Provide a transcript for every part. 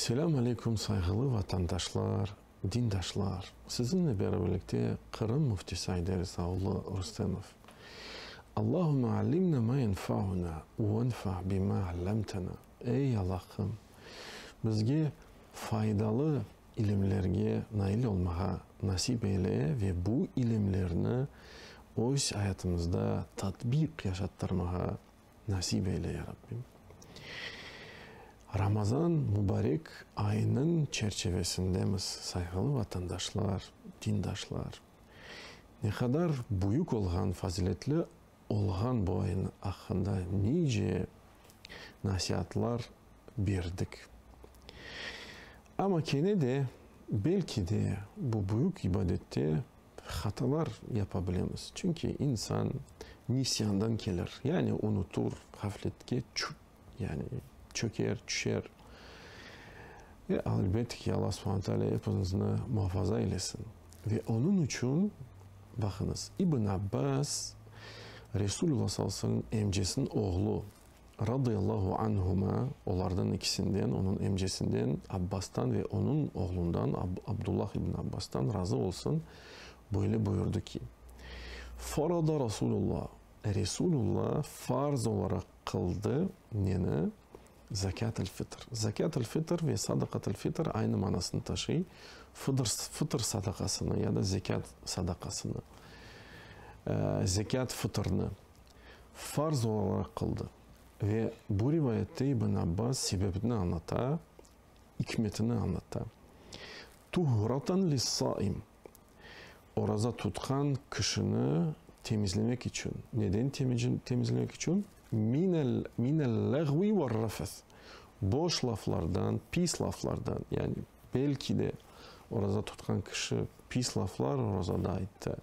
Selâm aleyküm sayğılı vatandaşlar, dindaşlar! Siziñle beraberlikte Qırım Müftisi Ayder İsa oğlu Rustemov. Allahümme allimna ma yenfauna venfa bima allamtana. Ey Allahım, bizge faydalı ilimlerge nail olmağa nasip eyle ve bu ilimlerni öz ayatımızda tatbiq yaşattırmağa Nasip eyle, ya Rabbim. Ramazan mubarek ayınıñ çerçevesindemiz, sayğılı vatandaşlar, dindaşlar. Ne qadar büyük olğan, faziletli olğan bu ayın aqqında nice nasiatlar berdik. Amma kene de, belki de, bu büyük ibadette Hatalar yapa bilemiz, çünki insan nisyandan kelir, yani unutur, ğafletke yani çöker, tüşer. Ve elbette ki, Alla subhane teala epimizni muafaza eylesin. Ve onıñ içün, baqıñız, İbn Abbas, Resulullah sallallahu aleyhi ve sellem emcesiniñ oğlu, Radıyallahu anhuma, olardan ikisinden, onıñ emcesinden, Abbastan ve onıñ oğlundan, Abdullah ibn Abbastan razı olsun, böyle buyurdı ki, Farada Rasulullah, Resulullah farz olaraq qıldı, neni? Zakât-ül-fitr. Zakât-ül-fitr ve sadaqat-ül-fitr aynı manasını taşıy, fıdır, fıtır sadaqasını ya da zekât sadaqasını, zekât fıtırnı. Farz olaraq qıldı. Ve bu rivayette İbn Abbas sebebini añlata, ikmetini añlata. Tuhratan lis-saim, oraza tutqan kişini temizlemek içün. Neden temizlemek içün? Minel, minel-lağvi ver-rafas, boş laflardan, pis laflardan, yani belki de oraza tutqan kişi pis laflar orazada ayttı.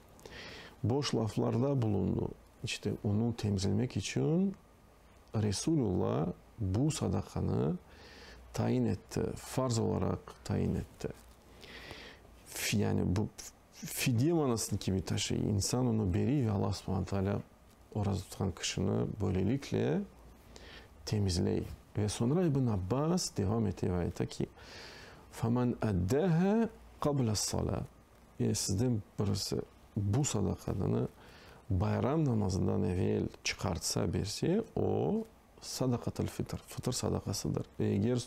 Boş laflarda bulundı. İşte, onı temizlemek içün Resulullah bu sadaqanı tayin etti, farz olaraq tayin etti. Yani bu fidye manasını kibi taşıy. İnsan onı beriy ve Allah subhane teala oraza tutqan kişini böylelikle temizley. Ve soñra İbn Abbas devam ete ve ayta ki, Femen eddaha qabla-s-salâ. E, sizden birisi bu sadaqanı bayram namazından evel çıqartsa, berse, o, sadaqatül-fitr, fıtır sadaqasıdır. Ve eger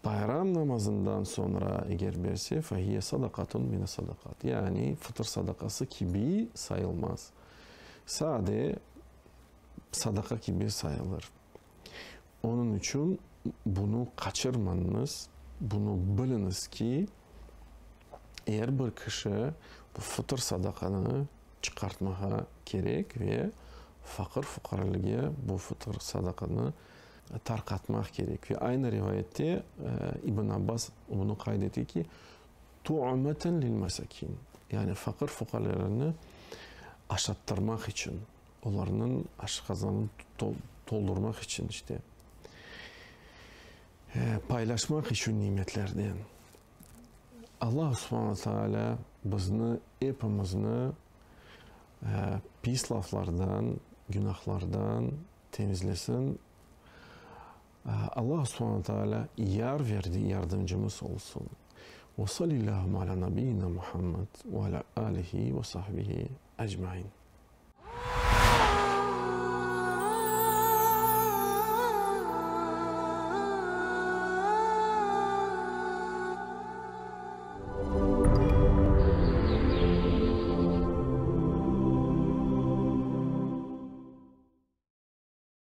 bayram namazından soñra eger berse, fehiye sadaqatun mine-sadaqat, yani fıtır sadaqası kibi sayılmaz. Sade sadaqa kibi sayılır. Onıñ içün bunı qaçırmañız, bunı biliñiz ki, er bir kişi bu fıtır sadaqanı çıqartmağa kerek ve faqır-fuqarelerge bu fıtır sadaqanı tarqatmaq kerek. Ve aynı rivayette İbn Abbas bunı qayd ete ki, tu'meten lil-mesakin, yani faqır-fuqarelerni aşattırmaq içün. Olarnıñ aşqazanını toldurmaq içün, işte, paylaşmaq içün nimetlerden. Allah subhane taalâ bizni, epimizni pis laflardan, günahlardan temizlesin. Allah subhane taalâ yar verdi, yardımcımız olsun. Ve salillâhümme alâ nabiyyina Muhammed ve alâ âlihi ve sahbihi ecmaîn.